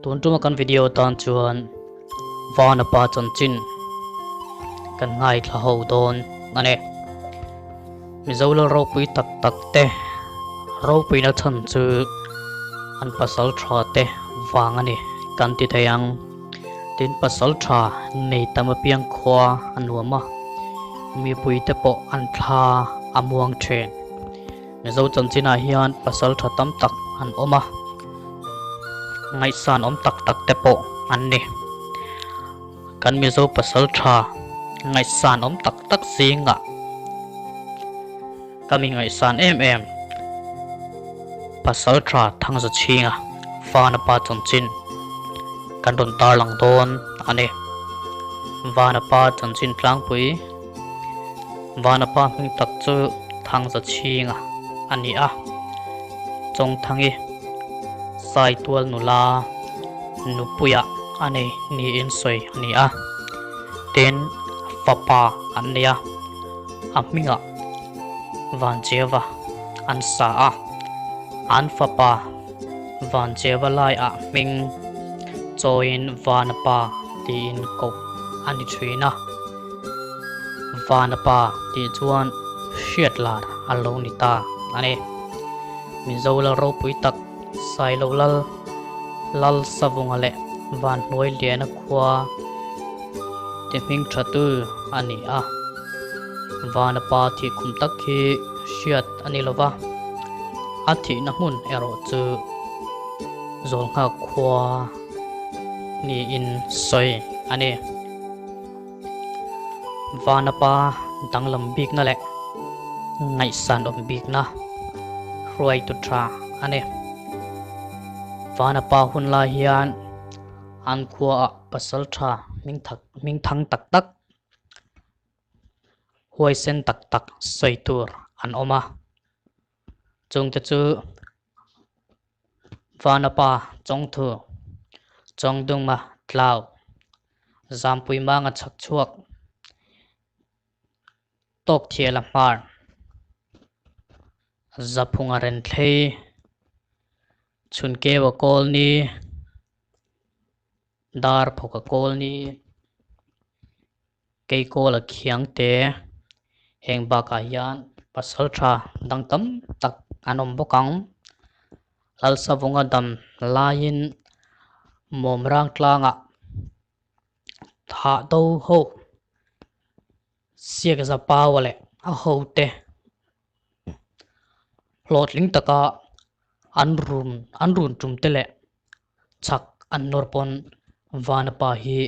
Tun tuma kan video tan chuan Vanapa chanchin kan ngaithla ho dawn a ni. Mizo lal ropui tak tak te ropuina chhan chu an pasal tha te vang a ni kan ti thei ang. Tin pasal tha nei tam apiang khua a nuam a, mipui te pawh an thla a muang thin. Mizo chanchinah hian pasal tha tam tak an awm a, ngaihsan awm tak tak te pawh an ni. Kan Mizo pasal tha ngaihsan awm tak tak zingah ka mi ngaihsan em em pasal tha Thangzachhinga Vanapa chanchin kan rawn tarlang dawn a ni. Vanapa chanchin tlangpui Vanapa hming tak chu Thangzachhinga a ni a, Chawngthangi Saitual nula nupuia a nei niin sawi a ni a, tin fapa an nei a, a hmingah Vancheva an sa a, an fapa Vancheva laiah hming chawiin Vanapa tiin koh a ni thin a, Vanapa tih chuan hriat lar a lo ni ta a ni. Mizo lal ropui tak Sailo lal Lal Savunga leh Vanhnuai Liana khua ti hming tha tu a ni a. Vanapa thih khum tak hi hriat a ni lova, a thihna hmun erawh chu Zawlnghak khua niin sawi a ni. Vanapa danglam bikna leh ngaihsan awm bikna hruaitu tha a ni. Vanapa hun lai hian an khuaah pasal tha hming thang tak tak, huaisen tak tak sawi tur an awm a. Chungte chu Vanapa Chawngthu, Chawngduma Tlau, Zampui Manga chhak chhuak, Tawkthiala Hmar, Zaphunga Renthlei, Chhunkeua Kawlni, Darphawka Kawlni, Keikawla khiang te heng bakah hian pasal tha dang tam tak an awm bawk ang. Lalsavunga dam laiin Mawmrang tlangah thah do ho Siak Zapaua leh a hote hlawhtling taka an run an run tum te leh chhak an nawr pawn Vanapa hi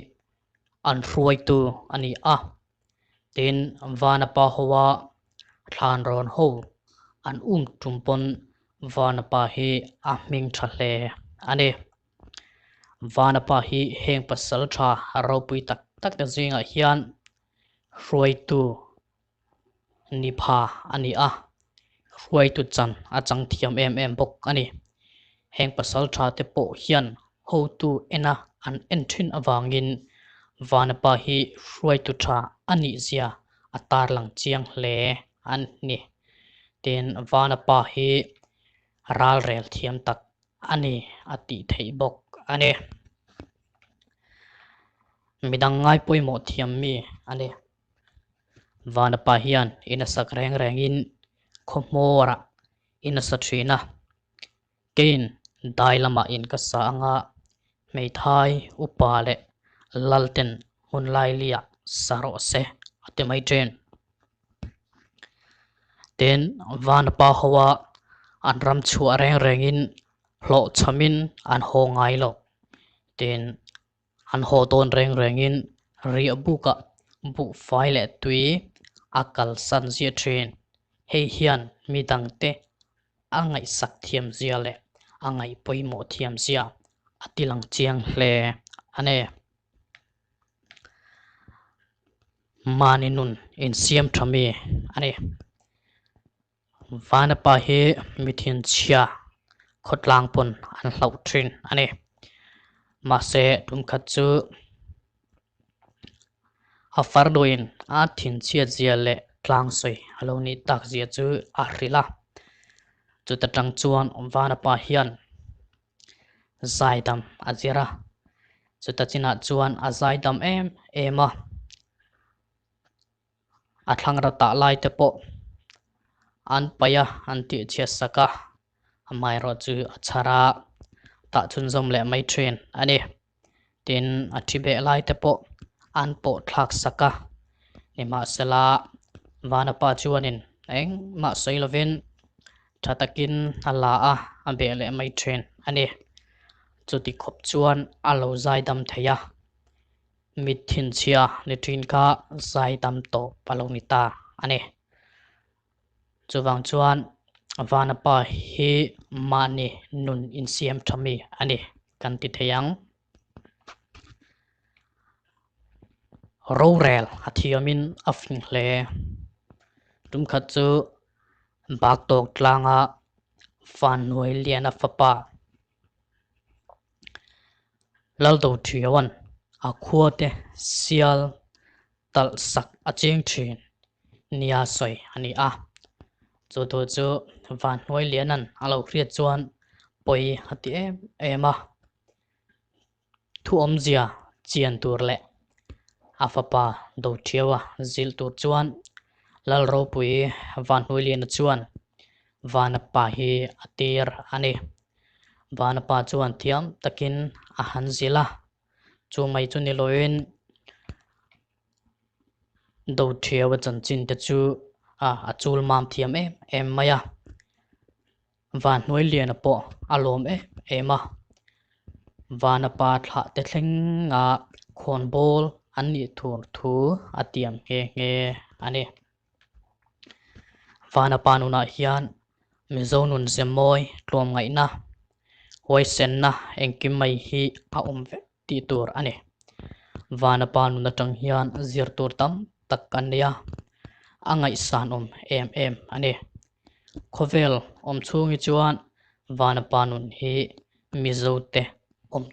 an hruaitu a ni a, tin Vanapa hoa thlan rawn ho an um tum pawn Vanapa hi a hming tha hle a ni. Vanapa hi heng pasal tha ropui tak tak te zingah hian hruaitu ni pha a ni a, hruaitu chan a chang thiam em em bawk a ni. Heng pasal tha te pawh hian hotu ena an en thin avangin Vanapa hi hruaitu tha a nih zia a tarlang chiang hle a ni. Tin, Vanapa hi ralrel thiam tak a ni a tih theih bawk a ni. Midang ngai pawimawh thiam mi a ni. Vanapa hian in a sak reng rengin khaw hmawrah in a sa thin a, keiin dai lamah in ka sa anga hmeithai upa leh lalten hmun lailiah sa rawh se a ti mai thin. Tin, Vanapa hoa an ram chhuah reng rengin hlawhchhamin an haw ngai lo. Tin, An haw dawn reng rengin riah bukah buhfai leh tui a kalsan ziah thin. Hei hian mi dangte a ngaihsak thiam zia leh a ngaih pawimawh thiam zia a ti lang chiang hle a ni. Mahni nun insiam tha mi a ni. Vanapa hi mi thinchhia khawtlang pawn an hlauh thin a ni. Mahse tumkhat chu a farduin a thinchhiat zia leh tlang sawi a lo nih tak zia chu a hrilh a. Chuta tang chuan Vanapa hian. Zaidam a zir a, chuta chinah chuan a zaidam em em a, a thlangra tah lai te pawh an paih a, an tihchhiat sak a, amaherawh chu a chhar a, tah chhunzawm leh mai thin a ni. Tin, a thi beh lai te pawh an pawh thlak sak a, nimahsela Vanapa chuanin engmah sawi lovin tha takin a la a, a beh leh mai thin a ni. Chuti khawp chuan a lo zaidam thei a, mit thinchhia ni thin kha zaidam tawp a lo ni ta a ni. Chuvang chuan Vanapa hi mahni nun insiam tha mi a ni kan ti thei ang. Rorel a thiamin a fing hle. Tumkhat chu Baktawk tlanga Vannuai Liana fapa Laldoṭhiaua'n a khuate sial talh sak a ching thin nia sawi a ni a. Chu thu chu Vanhnuai Liana'n a lo hriat chuan pawi a ti em em a. Thu awmzia chian tur leh a fapa Doṭhiaua zilh tur chuan Lal Ropui Vanhnuailiana chuan Vanapa hi a tir a ni. Vanapa chuan thiam takin a han zilh a, chu mai chu ni loin Doṭhiaua chanchin te chu a chul mam thiam em em mai a. Vanhnuailiana pawh a lawm em em a, Vanapa thlah te thlenga khawnbawl an nih tur thu a tiam nghe nghe a ni. Vanapa nunah hian Mizo nun ze mawi tlawmngaihna, huaisenna engkim mai hi a awm vek tih tur a ni. Vanapa nun atang hian zir tur tam tak an nei a, a ngaihsanawm em em a ni. Khawvel awm chhung hi chuan Vanapa nun hi Mizote awm tawh.